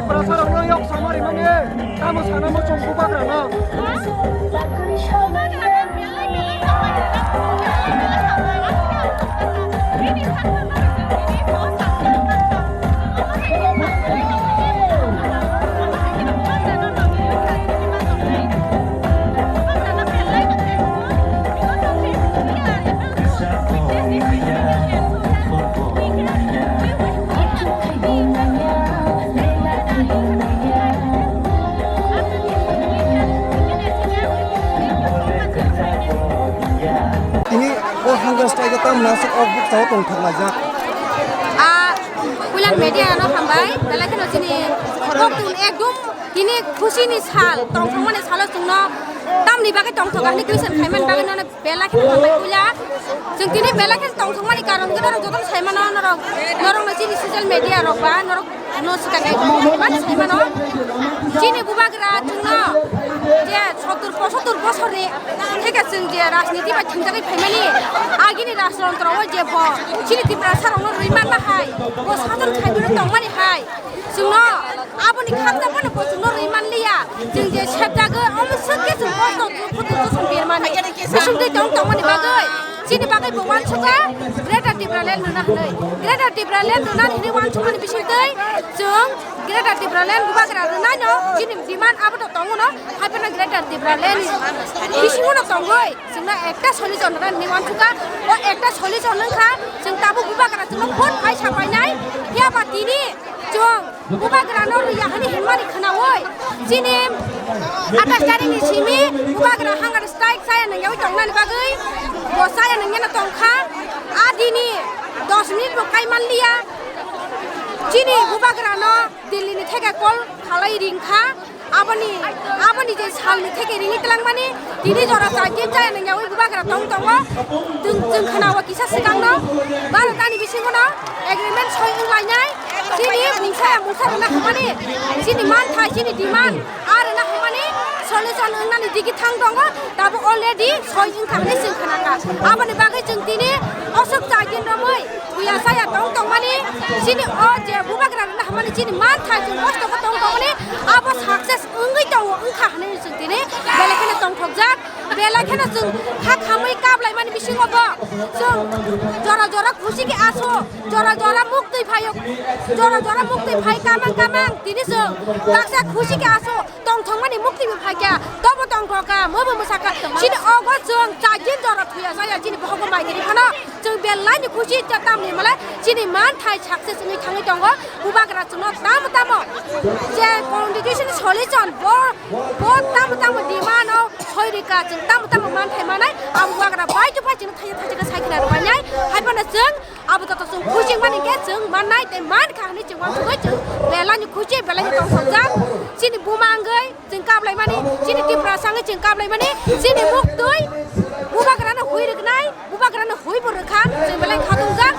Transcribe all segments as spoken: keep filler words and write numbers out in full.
Tiprasarokno yok samari mani, tamo sana mo chong bubagrano. Tini o hunger strike o tamni aswk o bukchao tongthok laijak. A, puila media no hambai, belai kheno chini koktun ekdum tini khusi ni sal, tongthokmani salo chwngno tamni bagwi tongthok hwnwi question khaimani bagwi nono belai kheno hambai puila. Chwng tini belai kheno tongthokmani karon khe norok jotono saimano, norok, norokno chini social media rok ba norok no swkang ekdum bani saimano. Chini bubagra chwngno je sottur pochottur bosorni theke chwng je rajniti bai thwngjagwi phaimani, agini rajtontro o je bo chini Tiprasa rokno rwi manma hai, bo sajon khaibino tongmani hai, chwngno aboni khakchangmano bo chwngno rwi manliya. Chwng je sepjago omo swk khe chwng kosto dukhu dukhu chwng bermani. Bisingtwi tong tongmani bagwi, chini bagwi bo uansukha Greater Tipraland rwna hwnwi. Greater Tipraland rwna hwnwi uansukmani bisingtwi chwng Greater Tipraland bubagra rwnaino chini demand abono tongo no, haiphano Greater Tipraland bisingono tongwi chwngno ekta solution rwna hwnwi uansukha. O ekta solution wngkha chwng tabuk bubagra chwngno phone phai sapainai, phiyaba tini chwng bubagrano rwya hwnwi hinmani khwnaui, chini athais tarikni simi bubagra hunger strike chaya nangyaui tongnani bagwi bo chaya nangyano tongkha. A dini dos minute bo kai manliya, chini bubagrano Delhi ni theke call khalai ringkha. Aboni, aboni je salni theke ringwi twlangmani, tini jora chai din chaya nangyaui bubagra tong tongo. Chwng, chwng khwnao kisa swkangno, baro tani bisingono agreement soi wnglainai. Chini mungsa ya mungsa rwna hwnmani, chini manthai, chini demand, a rwna hwnmani solution wngnani digi thang tongo. Tabuk already soi wngkha hwnwi chwng khnakha. Aboni bagwi chwng tini oswk chai din romwi thuya chaya tong tongmani, chini o je bubagra rwna hwnmani chini manthai chwng kosto khe tong tongmani, abo success wngwi tongo wngkha hwnwi chwng tini belai kheno tongthokjak. Belai kheno chwng kha khamwi kaplaimani bisingo bo chwng jora jora khusi khe aso, jora jora muktwi phaio, jora jora muktwi phai kamang kamang tini chwng baksa khusi khe aso, tongthokmani muktwi bo phaikha, tobo tongthokha, mobo mwsakha. Chini ogo chwng chai din jora thuya chaya chini bohogo mai tini phano chwng belaini khusi ta tamni male chini manthai success wngwi thangwi tongo. Bubagra chwngno tamo tamo je constitution solution bo, bo tamo tamo demand o soi rika chwng tamo tamo manthai manai, abo bubagra bai to bai chwngno thaisa thaisa khe sai khna rwbainai. Haiphano chwng abo joto chwng khusi mani khe chwng mannai tei mankha hwnwi chwng uansugwi chwng belaini khusi belaini tongthokjak. Chini buma wngwi chwng kaplaimani, chini Tiprasa wngwi chwng kaplaimani, chini muktwi bubagrano hui rwknai, bubagrano hui bo rwkha, chwng belai khatungjak.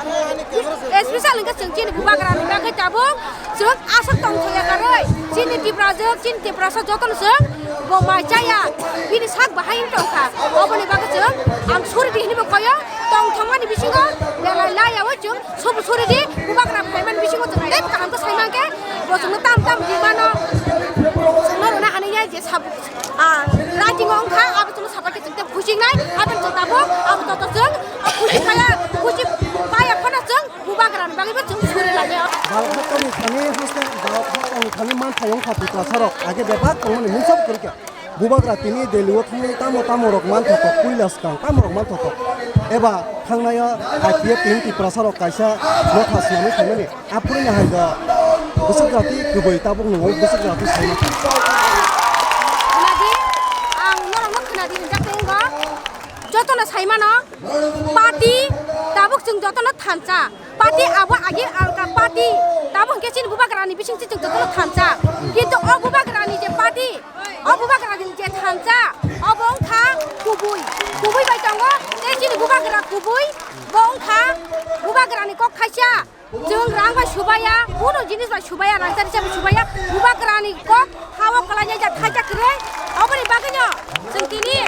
Especially hwnkhe chwng chini bubagrani bagwi tabuk chwng aswk tongthokya karwi, chini Tiprajwk, chini Tiprasa jotono chwng bo mai chaya, bini sak bahai wng tongkha. Oboni bagwi chwng ang suri di hinwi bo khoyo, tongthokmani bisingo belai laiyaui chwng Sobo sori di, bubagra phaimani bisingo chwng tei kaham khe sai mankhe, bo chwngno tam tam di mano, chwngno rwna hwnwi ya je sab-, ah, writing o wngkha, abo chwngno sabai khe chwng tei khusi wngnai, abo chwng tabuk, abo joto chwng, ah, khusi kaya, khusi paya phano chwng bubagrani bagwibo chwng sori lai ya. Dalkha tongni thani hostel, dalkha tongni thani manthai wngkha Tiprasarok, age bebak tongmani mungsa bo kwrwi kha. Bubagra tini Delhi o thangwi tamo tamo rok manthotok, puila swkang tamo rok manthotok. Eba thangnai o I P F tini Tiprasa rok kaisa motha swnamwi phaimani. Aphuru ni hai do bwswk jati kwbwi tabuk nwngo bwswk jati sai mantha. Khwnadi, ang norokno khwnadi rijak tei wngkha. Jotono sai mano, party tabuk chwng jotono thansa. Party abo age alka party. Tamo hwnkhe chini bubagrani bisingtwi chwng jotono thansa. Kintu o bubagrani je party, o bubagrani je thansa, obo wngkha kubui. Kubui bai tongo, tei chini bubagra kubui, bo wngkha bubagrani kok khaisa. Chwng rang bai subaya, kuno jinis bai subaya, rang chari chari subaya, bubagrani kok hao kwlainai ja thaijak kwrwi. Oboni bagwino chwng tini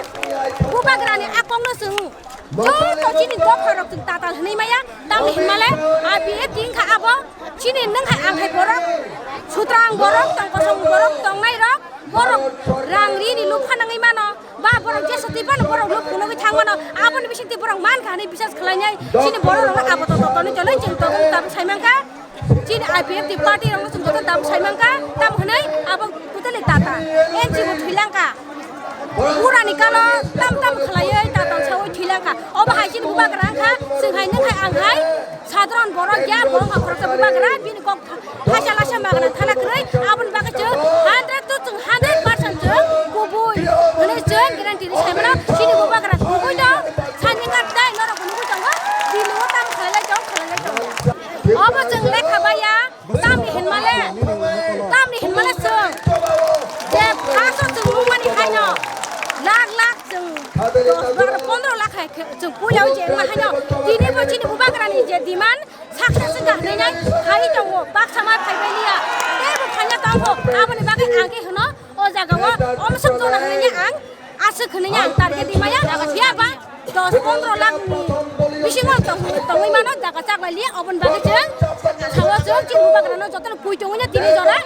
bubagrani a kokno chwng Joto chini dopha rok chwng tatal hwnwi maya, tamni hinmale, a B A T wngkha abo, chini nwng hai ang hai borok, Sutrang borok tong, kosong borok tongnai rok, borok rang rini luk phanangwi mano, ba borok jesa twi phano borok luk phunugwi thang mano, aboni bisingtwi borok man kha hinwi bisas khlainai, chini borok rok abo to totoni tolai chwng tongwi tabuk sai mankha, chini I P F T party rok chwng totoni tabuk sai mankha, tamo hwnwi abo totally tata, N G O thwi langkha. Burani kalo tam tam khlaiwi tatal sawi thwi langkha. Obo hai chini bubagra wngkha, chwng hai nwng hai ang hai sadharan borok ya, bo wngkha khoroksa bubagra, bini kok thaisa laisa magna thana kwrwi, aboni bagwi chwng hundred to chwng hundred percent chwng kubui hwnwi chwng guarantee rwi sai mano. Chini bubagra kubui no sani kar dai norok bo nugwi tongo, bini o tam khlailai tong khlailai tong. Obo chwng lekha baiya. Tamni hinmale, tamni hinmale chwng je first o chwng nukmani haino lakh lakh chwng dos lakh pondro lakh hai khe chwng puila o je wngma haino tini bo chini bubagrani je demand success wngkha hinwi nai hai tongo, baksa ma phaibai liya, teibo phaina tongo, aboni bagwi ang khe hwno o jaga o omsok jona hinwi ang aswk hinwi ang target di maya, phiya ba dos pondro lakh ni bisingo tong-, tongwi mano, jaga chaklai liya, oboni bagwi chwng sawa chwng chini bubagrano jotono pui tongwi tini jora